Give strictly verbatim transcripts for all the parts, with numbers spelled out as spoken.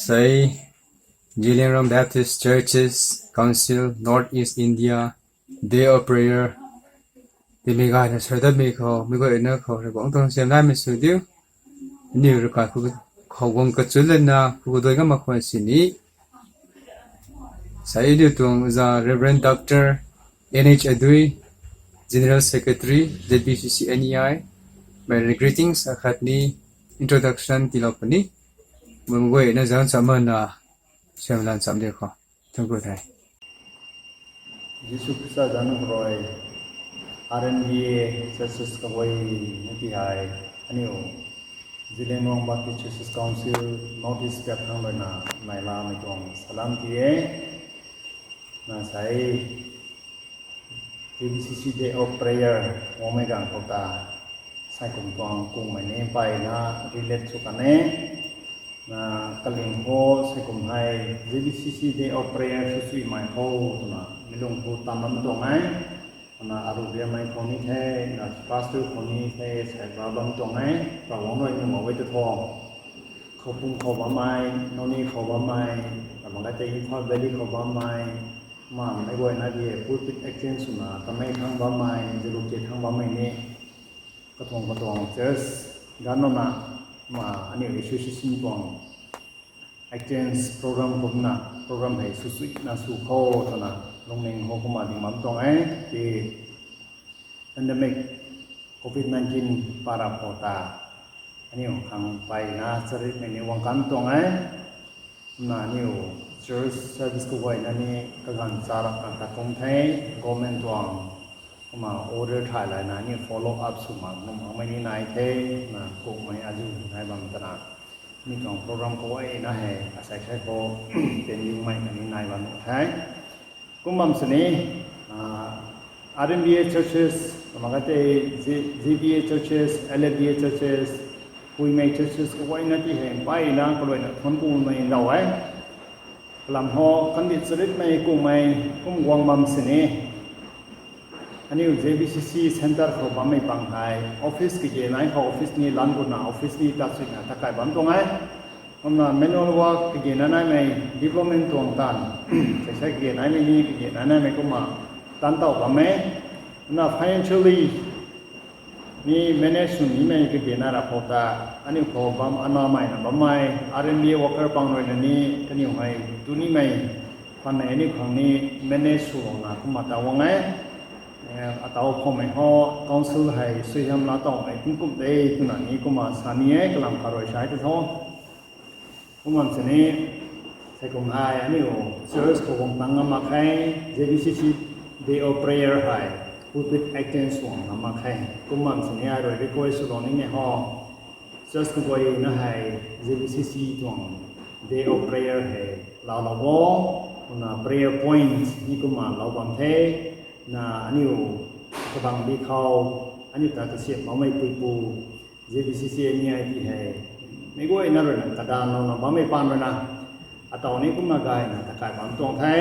Sei, Zeliangrong Baptist Churches Council, North East India, Day of Prayer. Timi gayna serdamei khou, mi guayna khou, rui guang tuang siam naimei sw diu. Aniu rui kai khou, khou guang kachun lana, khou doi gam mak khwan sini. Sei aniu tuang za Reverend Doctor N H Adui, General Secretary, Z B C C N E I, mei greetings akhatni introduction tiilou puni. Mei guayna zan chamana, siam lan cham diu khou. Thank you, thei. Jisu Khrista zanc khou rui, R N B A churches kaguay na ti hei, aniu Zeliangrong Baptist Churches Council, North East Piak Thang rui na, nai lamei tuang salam ti e. Na sei, Z B C C Day of Prayer, guangmei ganv khou ta, sai kum tuang kungmei ni mpeyna relate sw kan e. Na kaling khou sai kum hei Z B C C Day of Prayer sw swmei khou twna, mi lung khou tam lam tuang e. Na aru biamei khou ni the, na pastor khou ni the, sai ba bam tuang e, Ravguangc rui ni ma e tu tho. Khoupum khou bammei, Noney khou bammei, na mak ka tei Imphal Valley khou bammei, ma mei guayna di pulpit exchange swna, kamei thang bammei, zilu ke thang bammei ni, katuang katuang church, ganv na, ma aniu association tuang exchange program kumna, program hei sw swna sw khou twna, lungning khou kumna ding bam tuang e, ti pandemic covid nineteen para khou ta, aniu khang mpeyna charitmei ni guang kan tuang e. Na aniu church service kaguayna ni kaganv charap na ta kum the, government tuang kumna order thay layna aniu follow up sw mak nuh makmei ni nai the, na kukmei azu nai bam twna, mi tuang program kaguayna hei asei khe khou pendingmei kani nai bam nuh the. Kum bam sini, ah, R N B A churches, na mak ka tei Z-, Z B A churches, L F B A churches, Puimei churches kaguayna ti hei mpeyna kaluaina thuanc kumei ndau e. Kalam ho kandih charitmei kumei kum guang bam sini, aniu Z B C C centre khou bammei pang hei office kage nai khou office ni lan gutna office ni tat swna takai bam tuang e. Kumna manual work kage na naimei development tuang taanv, saisai kage naimei ni kage na naimei kumna tan taw bam e. Kumna financially ni manage sw nimei kage na ra khou ta, aniu khou bam anamei na bammei R N B A worker pang rui na ni kaniw hei tu nimei khwan nei aniu khang ni manage swlouna kumna ta guang e. Eh, ataw khoumei ho council hei suaihiam laa tawmei tingkum de twna ni kumna sa ni e, kalam kha rui sai tu tho. Kum bam sini, sei kum hei aniu church khou guang tang ngam mak khe, Z B C C Day of Prayer hei pulpit exchange guang ngam mak khe. Kum bam sini ai rui request swlou nimei ho, church kaguayna hei Z B C C tuang Day of Prayer hei laalou o, kumna prayer point ni kumna lou bam the, na aniu kabang di khou, aniu ta kasiamh makmei puipu, Z B C C N E I T hei, mei guayna rui na kadanlouna bammei paan rui na, ataw ni kumna gayna takai bam tuang the,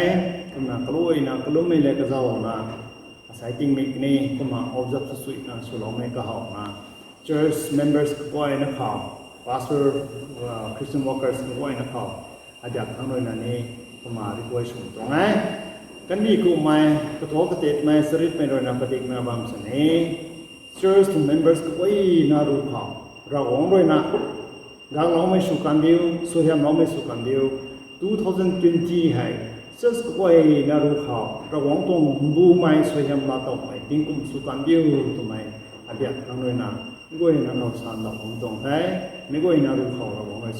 kumna kaluaina kalummei le kazauna, asei tingmik ni kumna observe sw suina swloumei kahowna, church members kaguayna khou, pastor, uh, Christian workers kaguayna khou, adiak thang rui na ni kumna request sw tuang e. Kandih kumei, kathu katetmei, charitmei rui na padikna bam sini, church tuang members kaguayna ru khou, Ravguangc rui na gangloumei sw kan diu, suaihiamloumei sw kan diu, two thousand twenty hei church kaguayna ru khou Ravguangc tuang mbumei suaihiam laa tawmei tingkum sw kan diu twmei, adiak thang rui na, mei guayna khou san lou bam tuang the, mei guayna ru khou Ravguangc rui